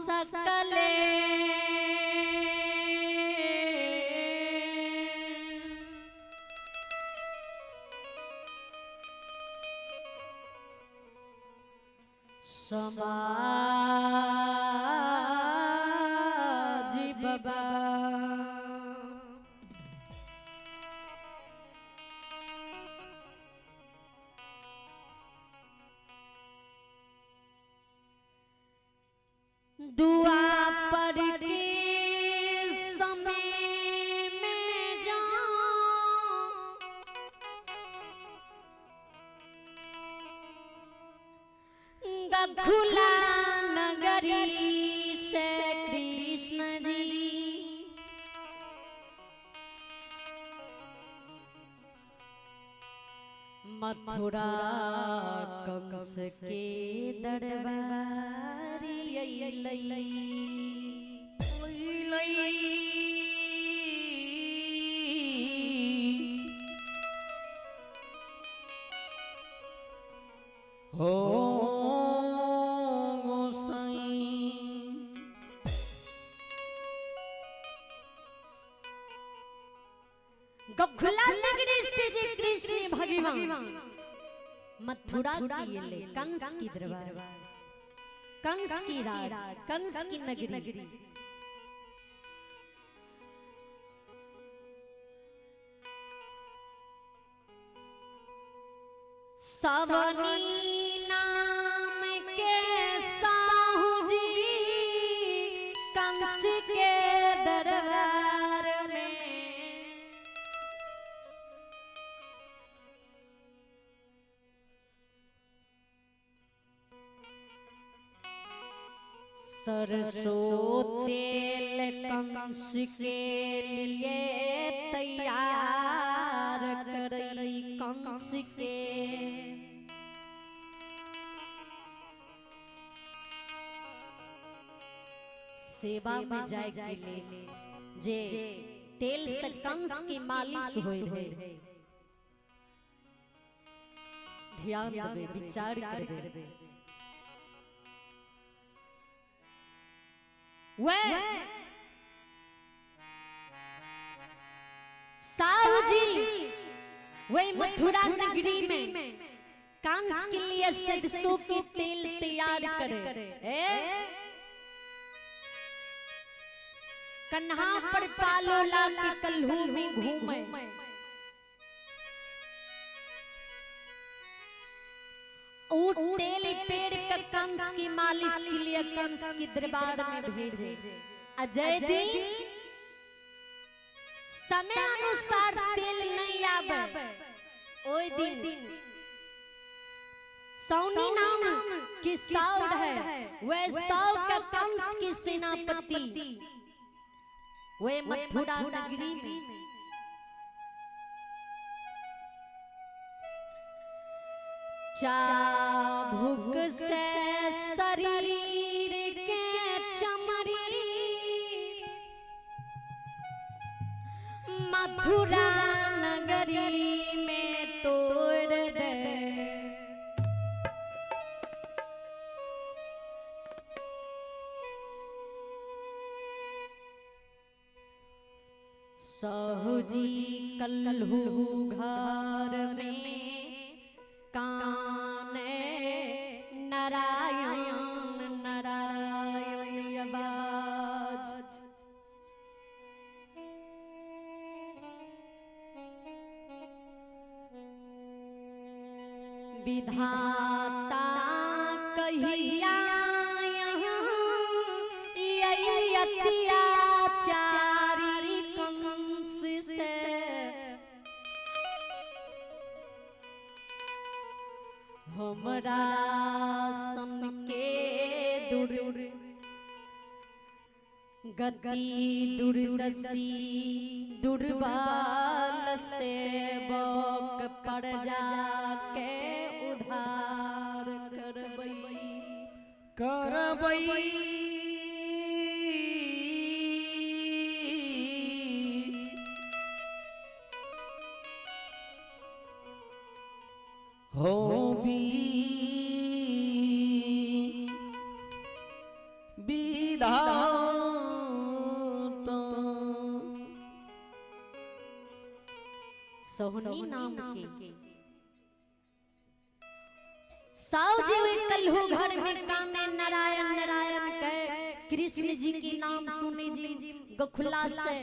सकले समाज बाबा दुआ पर के समय में जाऊं गखुला नगरी से कृष्ण जी मथुरा कंस के दरबारी हो गोसाई। गखुला नगरी से जी कृष्ण भगवान मथुरा की ले कंस की दरबार, कंस की राज, कंस की नगरी। सवनी नाम के साहू जी कंस के दरबार में सरसों तेल कंस के लिए तैयार करई कंस के। सेवा में जाए के लिए जे तेल से कंस की मालिश होई रहे, ध्यान देवे, विचार करवे। वह साहू जी वही मथुरा नगरी में कंस के लिए सरसों के तेल तैयार करे। कन्हा पर पालो ला के कल्हू में घूमे, तेल पेड़ का कंस की मालिश के लिए कंस की दरबार में भेजे। अजय दिन समय अनुसार तेल नहीं आवे, ओए दिन सौनी नाम की साउर है, वह साव का कंस की सेनापति वे मथुरा नगरी में चाबुक से शरीर के चमड़ी मथुरा नगरी में तोड़ दे। साहू जी कल्हू घर में काने नारायण नारायण आवाज। विधाता कहिया अत्याचारी कंस से हमरा सन के दुर गति दुर्दशी दुर्बल से बक पर जाके उधार करबई करबई। हो भी नाम के। साव जी वे कल्हू घर में काने नारायण नारायण कहे कृष्ण जी की नाम सुनी जी गोखुला से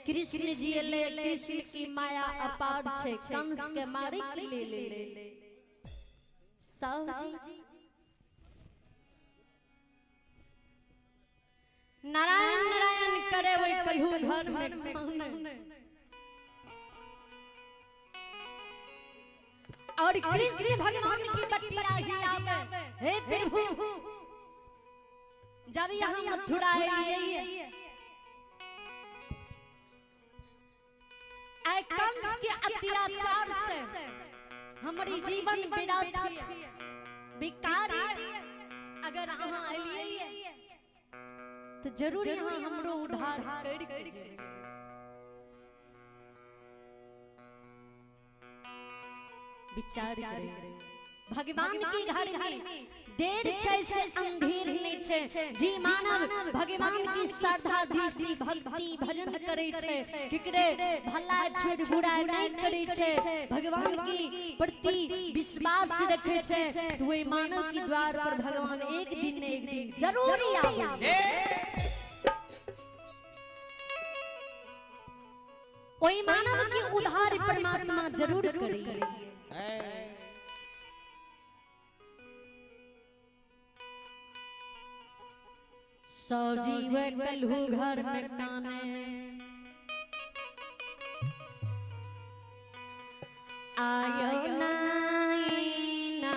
कृष्ण जी ले कृष्ण की माया अपार छे कंस के मारे के ले ले ले। साव जी नारायण नारायण करे वही कल्हू घर में काने और कृष्ण भगवान की बटिया ही आवे। हे प्रभु जब यहाँ मथुरा आइए आए कंस के अत्याचार से हमारी जीवन विराट बेकार है। अगर यहाँ आइए तो जरूर यहाँ हमरो उद्धार करके जेबै। विचार करें भगवान के घर में देर छै से अंधेर नहीं छै। जी मानव भगवान की श्रद्धा दिल भक्ति भजन करे छै केकरे भला छोड़ बुरा नहीं करे छै भगवान की प्रति विश्वास रखे छै तो वही मानव की द्वार पर भगवान एक दिन न एक दिन जरूर आवे। वही मानव की उद्धार परमात्मा जरूर करे। सौ जीव कल्हू घर में काने आयो नाई ना।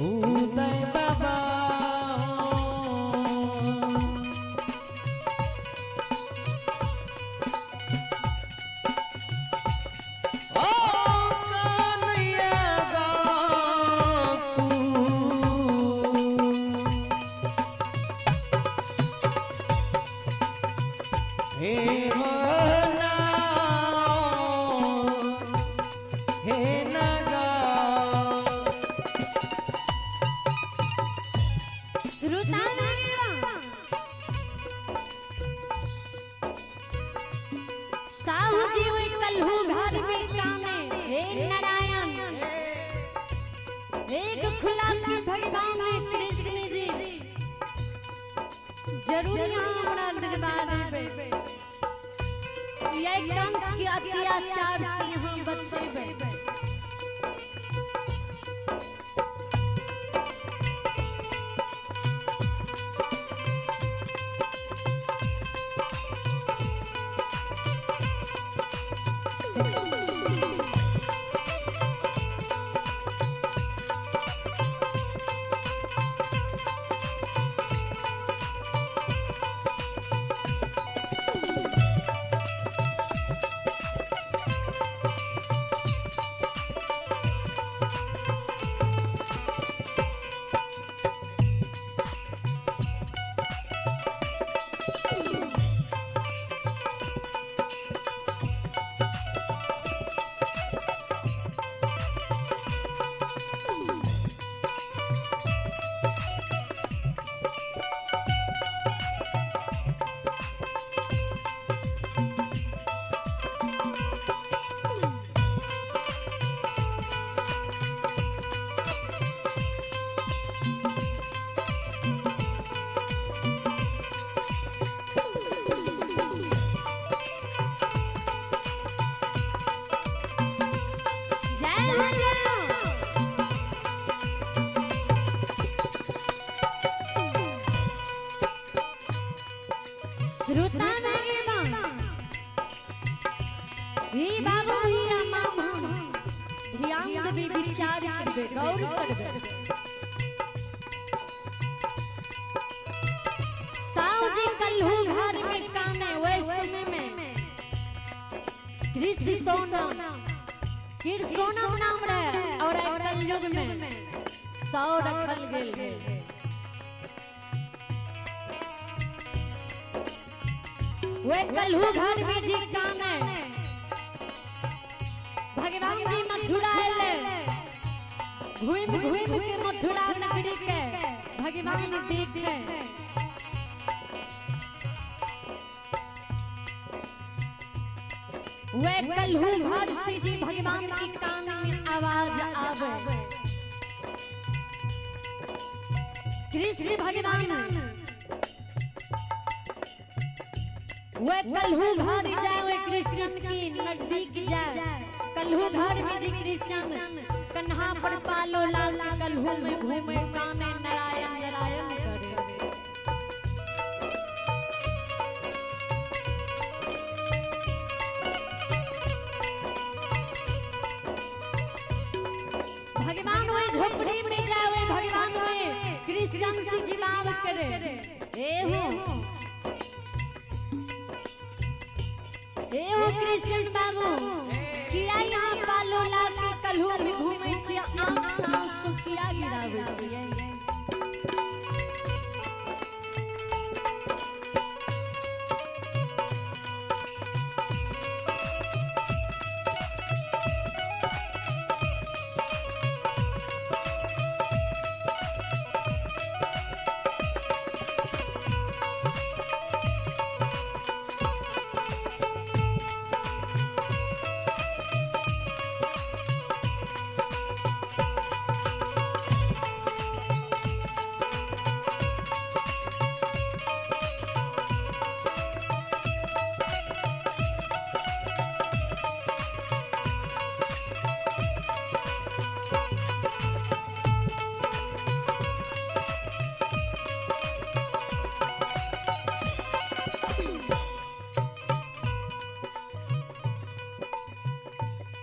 उदय बाबा ओ कन्हैया गोकुल। हे हो नाम, हे नगा। श्रोता साहू जी हुई कल्हू घर में काने हे नारायण एक खुला के भगवान कृष्ण जी जरूर यहाँ हमारा दरबार पे ये कंस के अत्याचार से यहाँ बचेबे। जय हो जय। श्रोता भगवान ही बाबू भैया मामा ध्यान देबे विचार करबे गौर करबे। साहु जी कल्हू घर में काने वै समय में कृषि सोना किर सोनम नाम रहे और कलयुग में 100 रखल गेल। वे कल्हू घर में जी काने भगवान जी मथुरा आए घूम घूम के मथुरा नगरी के भगवान देखे। वे कल्हू घर से जी भगवान की कान में आवाज आवे कृष्ण भगवान वे कल्हू घर जाए वे कृष्ण की नजदीक जाए कल्हू घर में जी कृष्ण कन्हा पर पालो लाल के कल्हू में घूमे काने नारायण नारायण करे। भगवान वही झोपड़ी में जावे भगवान वही कृष्ण से जिमाव करे। ए हो कृष्ण बाबू किया यहाँ पालो लाल के कल्हू में घूमे छी आंख से आंसू किया गिरावे छियै।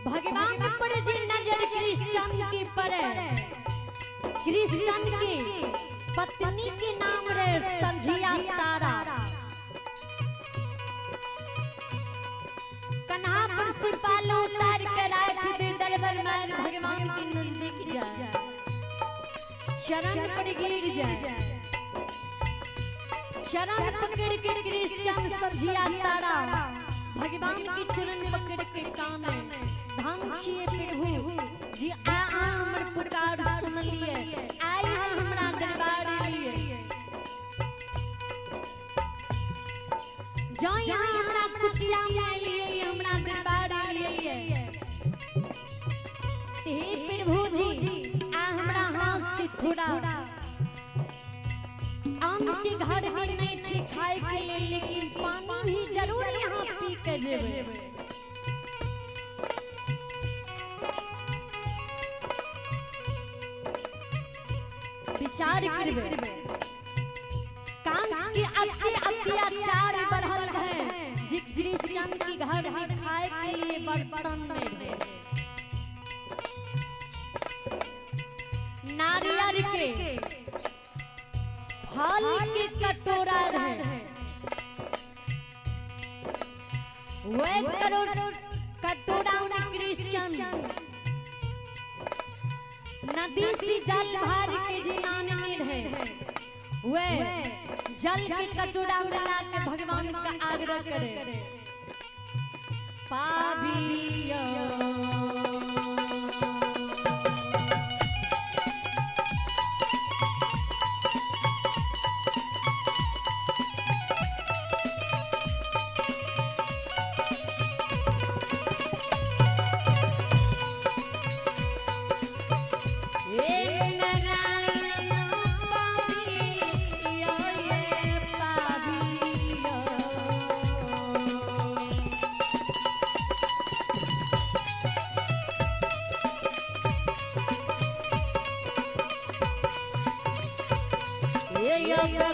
भगवान पर जी नजर कृष्ण की पड़े। क्रिश्चियन के पत्नी के नाम रहे संझिया तारा। कन्हा पर से पालो उतार के राख दे दरबार में भगवान के नजदीक जाए, शरण पर गिर जाए। शरण पकड़ के क्रिश्चियन संझिया तारा भगवान के चरण पकड़ के काने धाम छिए प्रभु जी आ हमर पुकार सुन लिए, आई हमरा दरबार लिए, जो यहाँ हमरा कुटिया में लिए, हमरा दरबार लिए। हे प्रभु जी आ हमरा हाथ से थोड़ा अंत घर में नहीं छे खाए के लिए, लेकिन पानी भी जरूर यहाँ पी के जेबे। विचार करबे कांस के अति अत्याचार बढ़ल है जी क्रिश्चियन के घर में खाए के लिए बर्तन नहीं है। नारियल के फल के कटोरा है, वे कटोरा में क्रिश्चियन नदी से जल भर के जी नानी रहे, वे जल के कटोरा में ला के भगवान का आग्रह करे पाबियो।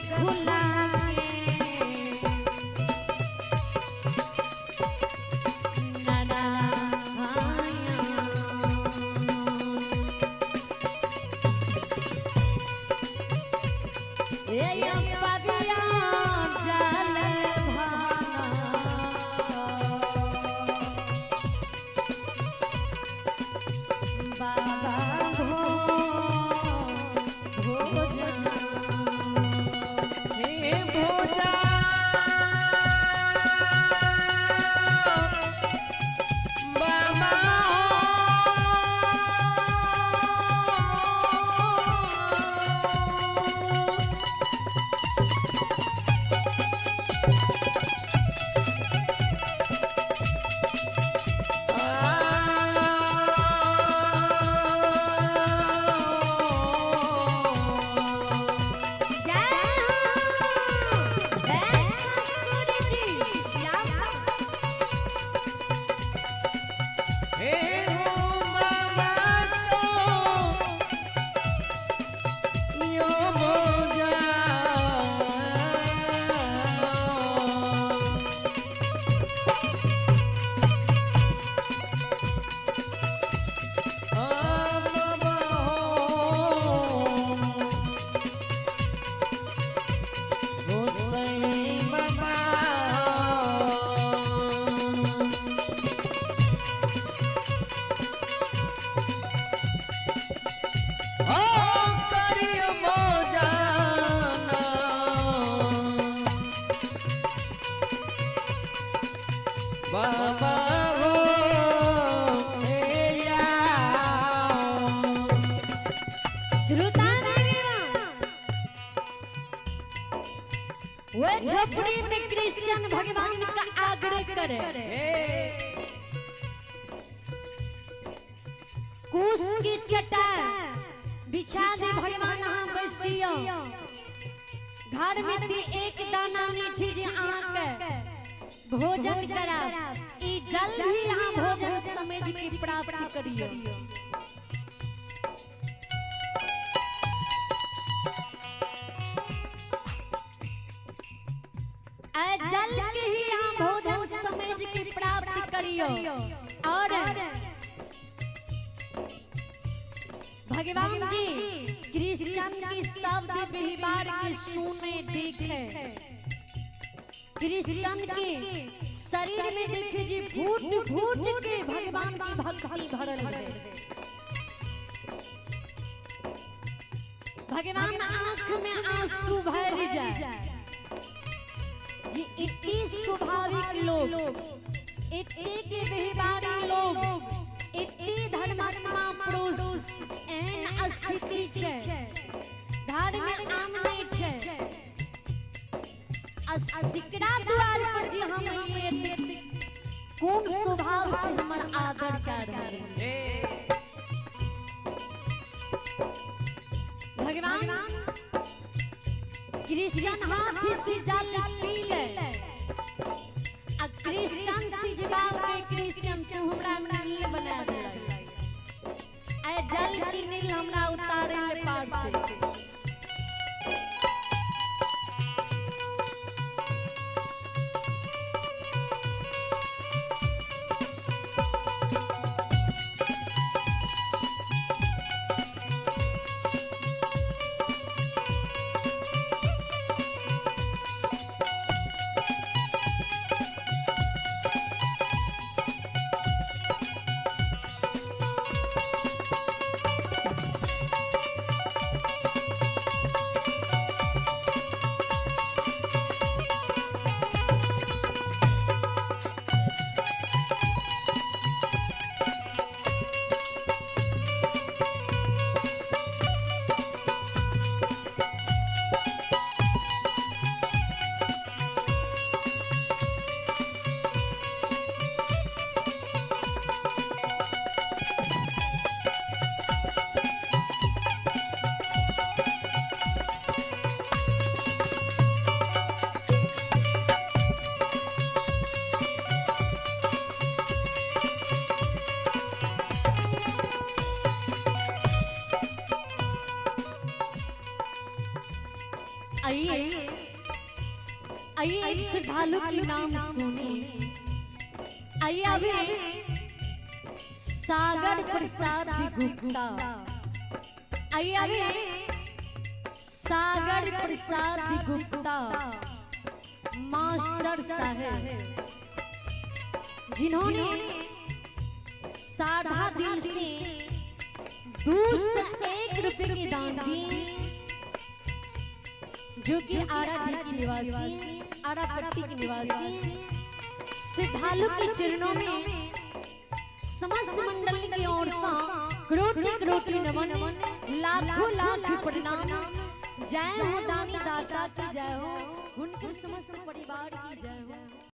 खुला वे झोपड़ी में क्रिश्चियन भगवान का आग्रह करे, कुश की चटाई बिछा दे भगवान अहाँ बैसियो, घर में ती एक दाना नहीं छी जे अहाँ के भोजन करा, ई जल भी अहाँ भोजन समझ के प्राप्त करियो। जल के ही यहाँ भोजन समझ के प्राप्त करियो। और भगवान जी क्रिश्चियन की शब्द व्यवहार के सुने देखे, क्रिश्चियन के शरीर में देखे जी फूट फूट के भगवान की भक्ति भरल है। भगवान आंख में आंसू भर जाए जी। इतनी स्वाभाविक लोग, इतने के व्यवहारी लोग, इतनी धर्मात्मा पुरुष, एहन स्थिति छै, धर्म आम नहीं छै। अस्तिकरा द्वार पर जी हम ये कोन स्वभाव से हमर आदर कर रहल है। भगवान क्रिश्चियन हाथ से जल पी ले, आ क्रिश्चियन से जवाब दे, क्रिश्चियन तू हमरा नील बना दे, ए जल की नील हमरा उतारे ले पार से। आइए आइए एक श्रद्धालु की नाम सुनिए। आइए अभी सागर प्रसाद जी गुप्ता, आइए अभी सागर प्रसाद जी गुप्ता मास्टर साहब, जिन्होंने साधा दिल से 201 रुपये के दान दिए, जो कि आराडी की निवासी, आरापट्टी के निवासी, श्रद्धालु के चरणों में समस्त मंडल की ओर से कोटि कोटि नमन, लाखों लाख प्रणाम। जय हो दानी दाता की जय हो, उनके समस्त परिवार की जय हो।